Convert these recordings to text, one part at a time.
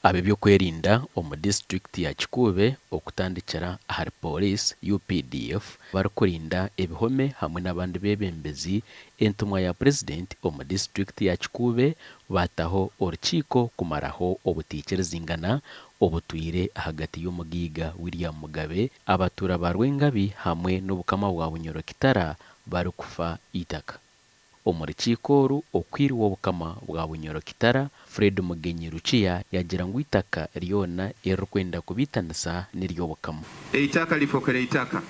Ab'ebyokwerinda omu disiturikiti ya Kikuube okutandikira ahari Pooriisi, UPDF, barikurinda ebihome hamwe n'abandi beebembezi, entumwa ya Purezidenti omu disiturikiti ya Kikuube baataho orukiiko kumaraho obutaikirizingana obutwire ahagati y'omugaiga William Mugabe, abatuura ba Rwengabi hamwe n'obukama bwa Bunyoro Kitara barikufa eitaka. Omu rukiiko oru, Okwiri w'Obukama bwa Bunyoro Kitara, Fred Mugenyi Rukiya yaagira ngu eitaka ryona eririkwenda kubiitanisa n'ery'Obukama. Eitaka rifokere eitaka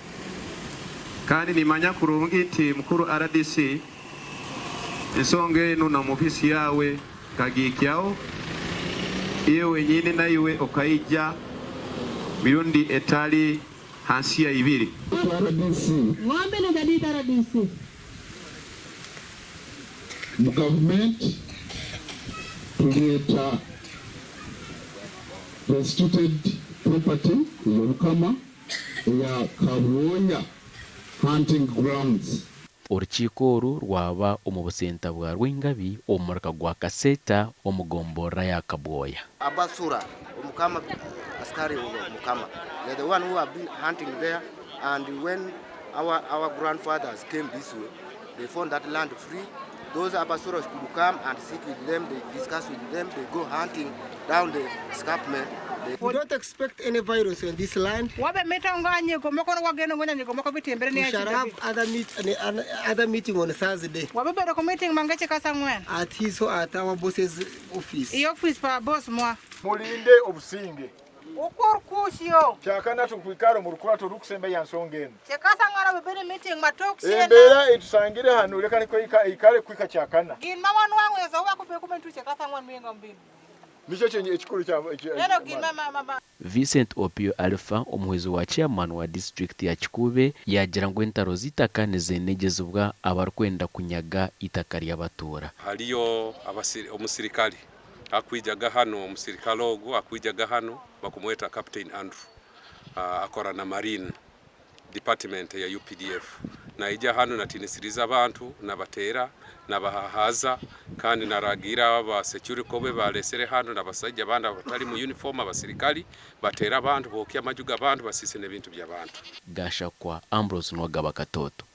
kandi nimanya kurungi nti mukuru rdc ensonga enu na mu ofisi yawe nkagiikyaho iwe wenyini naiwe okaija mirundi etali hansi ya ibiri. Rdc. Mu gavumenti turyeta Restituted Property ey'Obukama eya Kabwoya Hunting Grounds. Orukiiko oru rwaba omu busenta bwa Rwingabi omu muruka gwa Kaseeta omu gomborora ya Kabwoya. Abasura Omukama askari of Mukama they are the one who have been hunting there and when our our grandfathers came this way they found that land free those Abasuras could come and sit with them they discuss with them they go hunting down the escarpment they We don't expect any violence on this land. Wabe mito ngo nyiko moko no wageno ngo nyiko moko bitimbre We ni shall have other, meet, an, other meeting on Thursday Wabe bedo ko meeting mangeche kasa ng'wen at his or at our boss's office. I office pa boss mwa. Mulinde obusinge. Ukur kushio. Kyakana tukwikara omu rukurato orukusemba ya nsonga enu. Kyekasa ng'ara bebere meeting matok siena. Embeera etusangire hanu leka nikwo ikare kuhika kyakana. Gin ma wanwang'o ezo wako be kumentu kyekasa ng'wan mingo mbino. Nikyo ekikuru kya Neno gin ma ma ma. Vincent Opio Alpha, omuhwezi wa Chairman wa disiturikiti ya Kikuube yaagira ngu entaro z'eitaka nizenegyezibwa abarikwenda kunyaga eitaka ry'abatuura. Haliyo omusirikale akwijaga hanu, omusirikale ogu akwijaga hanu bakumweta Captain Andrew, akora na Marine Department ya UPDF. Naija hanu natinisiriza abantu, nabateera, nabahahaza kandi naragiira aba security be balesere hanu n'abasaija abandi abatali mu uniform abasirikali bateera abantu, bookya amaju g'abantu, basiise n'ebintu by'abantu. Gashakwa Ambrose Nuwagaba Katoto.